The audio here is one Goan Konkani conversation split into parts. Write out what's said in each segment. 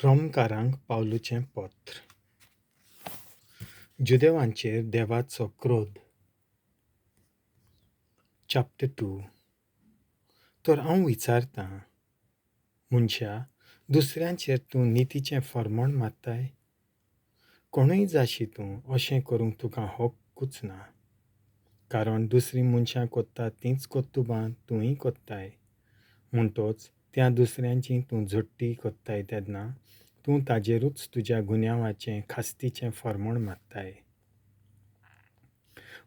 रोमकारांक पावलूचें पत्र. जुदेवांचेर देवाचो क्रोध. चॅप्टर 2. तर हांव विचारतां, मनशा, दुसऱ्यांचेर तूं नितीचें फर्मण मारताय? कोणूय जाशी तूं, अशें करूंक तुका हक्कूच ना. कारण दुसरीं मनशां कोत्तात तींच कर्तुबां तूंय कोत्ताय. म्हणटोच त्या दुसऱ्यांची तूं झडटी कोत्ताय तेन्ना तूं ताजेरूच तुज्या गुन्यांवाचें खास्तीचें फर्मण मारताय.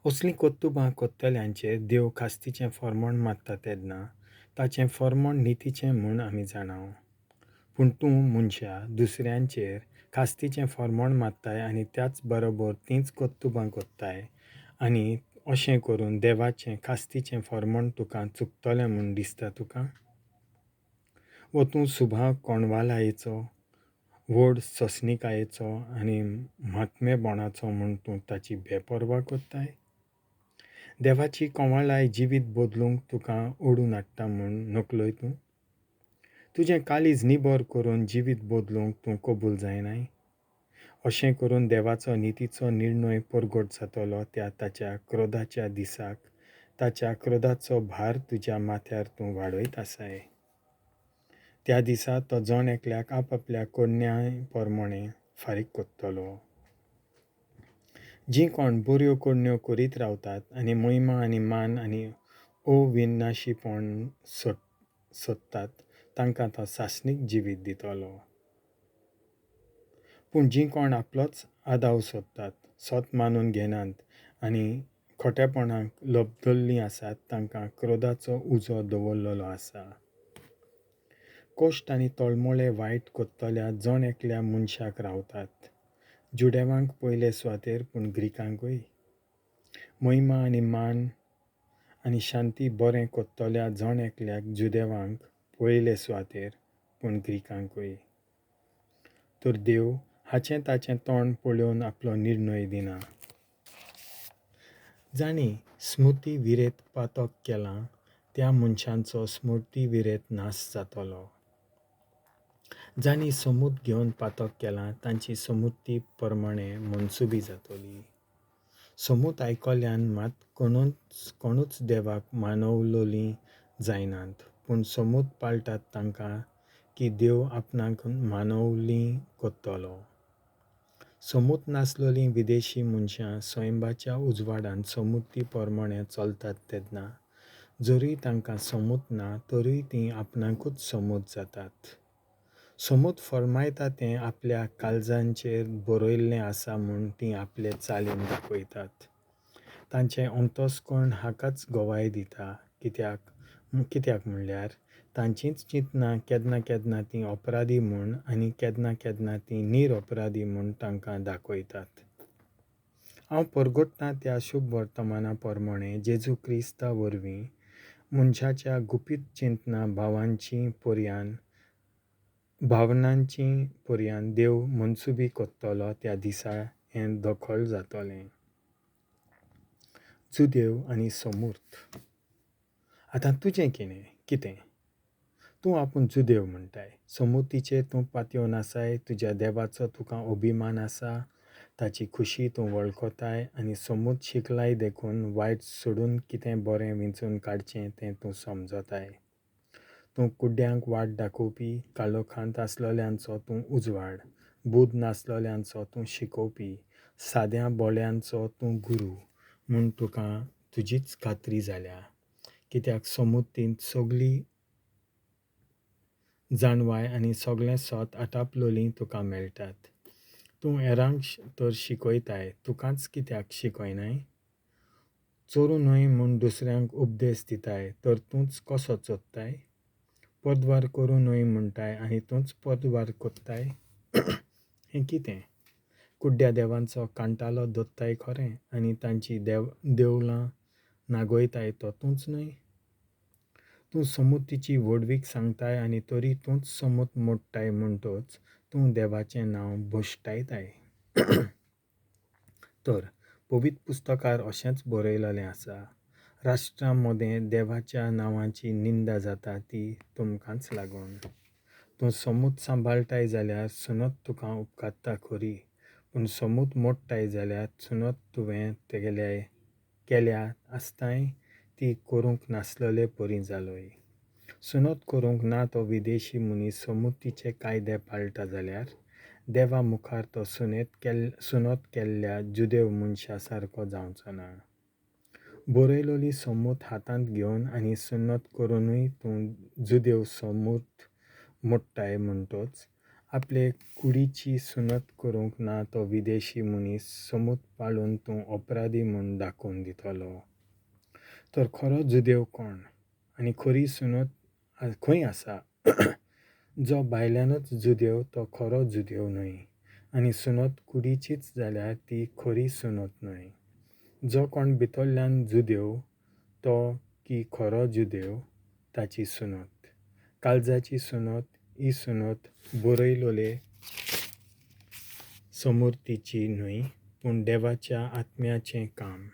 असलीं कर्तुबां कोत्तल्यांचेर देव खास्तीचें फर्मण मारता तेन्ना ताचें फर्मण नितीचें म्हूण आमी जाणाव. पूण तूं मनशा दुसऱ्यांचेर खास्तीचें फर्मण मारताय आनी त्याच बरोबर तींच कर्तुबां कोत्ताय आनी अशें करून देवाचें खास्तीचें फर्मण तुका चुकतलें म्हूण दिसता तुका? वो तूं सुभाव कोणवालायेचो, व्हड सोंसणिकायेचो आनी म्हात्मेपणाचो म्हूण तूं ताची बेपर्वा कोत्ताय? देवाची कंवळाय जिवीत बदलूंक तुका ओडून हाडटा म्हूण नकळय तूं? तुजें काळीज निबर करून जिवीत बदलूंक तूं कबूल जायनाय? अशें करून देवाचो नितीचो निर्णय परगट जातलो त्या ताच्या क्रोधाच्या दिसाक ताच्या क्रोधाचो भार तुज्या माथ्यार तूं वाडयत आसाय. त्या दिसा तो जण एकल्याक आपापल्या करण्या प्रमाणें फारीक कोत्तलो. जीं कोण बऱ्यो करण्यो करीत रावतात आनी महिमा आनी मान आनी अविनाशीपण सोदतात तांकां तो सासणीक जिवीत दितलो. पूण जीं कोण आपलोच आदाव सोदतात, सत मानून घेनात आनी खोटेपणाक लब्धल्लीं आसात तांकां क्रोधाचो उजो दवरलेलो आसा. कश्ट आनी तळमळे वायट कोत्तल्या जण एकल्या मनशाक रावतात, जुदेवांक पयले सुवातेर पूण ग्रिकांकूय. महिमा आनी मान आनी शांती बरें कोत्तल्या जण एकल्याक जुदेवांक पयले सुवातेर पूण ग्रिकांकूय. तर देव हाचें ताचें तोंड पळोवन आपलो निर्णय दिना. जांणी स्मृती विरेत पातक केलां त्या मनशांचो स्मृती विरेत नाश जातलो. जांणी समूत घेवन पातक केलां तांची समुती प्रमाणें मनसुबी जातली. समूत आयकल्यान मात कोणूच देवाक मानवलोलीं जायनात, पूण समूत पाळटात तांकां की देव आपणाक मानवली कोत्तलो. समूत नासलोलीं विदेशी मनशां सैंबाच्या उजवाडांत समुती प्रमाणें चलतात तेन्ना जरूय तांकां समूत ना तरूय तीं आपणाकूच समूत जातात. समूत फर्मायता तें आपल्या काळजांचेर बरयल्लें आसा म्हूण तीं आपले चालीन दाखयतात. तांचें अंतस्कर्ण हाकाच गवाय दिता, कित्याक म्हणल्यार तांचींच चिंतनां केन्ना केन्ना तीं अपराधी म्हूण आनी केन्ना केन्ना तीं निरअपराधी म्हूण तांकां दाखयतात. हांव परगटतां त्या शुभ वर्तमाना प्रमाणें जेजू क्रिस्ता वरवीं मनशाच्या गुपीत चिंतनां भावनांची पर्यान देव मनसुबी कोत्तलो त्या दिसा हें दखल जातलें. जुदेव आनी समूर्त. आतां तुजें कितें? तूं आपूण जुदेव म्हणटाय, समुतीचेर तूं पातयेवन आसाय, तुज्या देवाचो तुका अभिमान आसा, ताची खुशी तूं वळखताय आनी समूत शिकलाय देखून वायट सोडून कितें बरें विंचून काडचें तें तूं समजताय. तूं कुड्ड्यांक वाट दाखोवपी, काळोखांत आसलोल्यांचो तूं उजवाड, बूद नासलोल्यांचो तूं शिकोवपी, साद्या बोळ्यांचो तूं गुरू म्हूण तुका तुजीच खात्री जाल्या. कित्याक समुतींत सगली जाणवाय आनी सगळें सत आटापलोलीं तुका मेळटात. तूं हेरांक तर शिकयताय, तुकाच कित्याक शिकयनाय? चोरूं न्हय म्हूण दुसऱ्यांक उपदेश दिताय, तर तूंच कसो चोरताय? परद्वार करूं न्हय म्हणटाय आनी तूंच परद्वार कोत्ताय? हें कितें? कुड्ड्या देवांचो कांटालो दोत्ताय खरें आनी तांची देवळां नागयताय तो तूंच न्हय? तूं समुतीची व्हडवीक सांगताय आनी तरी तूंच समूत मोडटाय म्हणटोच तूं देवाचें नांव भश्टायताय. तर पवित्र पुस्तकार अशेंच बरयलेलें आसा, राष्ट्रां मदें देवाच्या नांवाची निंदा जाता ती तुमकांच लागून. तूं सोमूत सांबाळटाय जाल्यार सुनत तुका उपकारता खरी, पूण सोमूत मोडटाय जाल्यार सुनत तुवें तेगेल्या केल्या आसताय ती करूंक नासलेले परी जालोय. सुनत करूंक ना तो विदेशी मनीस सोमुतीचे कायदे पाळटा जाल्यार, देवा मुखार तो सुनत केल्ल्या जुदेव मनशा सारको जावचो ना. बरयलोली सोमूत हातांत घेवन आनी सुन्नत करुनूय तूं जुदेव सोमूत मोडटाय म्हणटच, आपले कुडीची सुनत करूंक ना तो विदेशी मनीस सोमूत पाळून तूं अपराधी म्हूण दाखोवन दितलो. तर खरो जुदेव कोण? आनी खरी सुनत खंय आसा? जो भायल्यानच जुदेव तो खरो जुदेव न्हय, आनी सुनत कुडीचीच जाल्यार ती खरी सुनत न्हय. जो कोण भितरल्यान जुदेव तो की खरो जुदेव ताची सुनत. काळजाची सुनत ही सुनत बरयलोले समुर्तीची न्हय, पूण देवाच्या आत्म्याचें काम.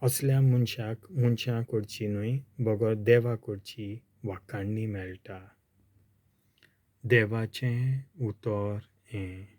असल्या मनशाक मनशां कडची न्हय बगर देवा कडची वाखाणणी मेळटा. देवाचें उतर हें.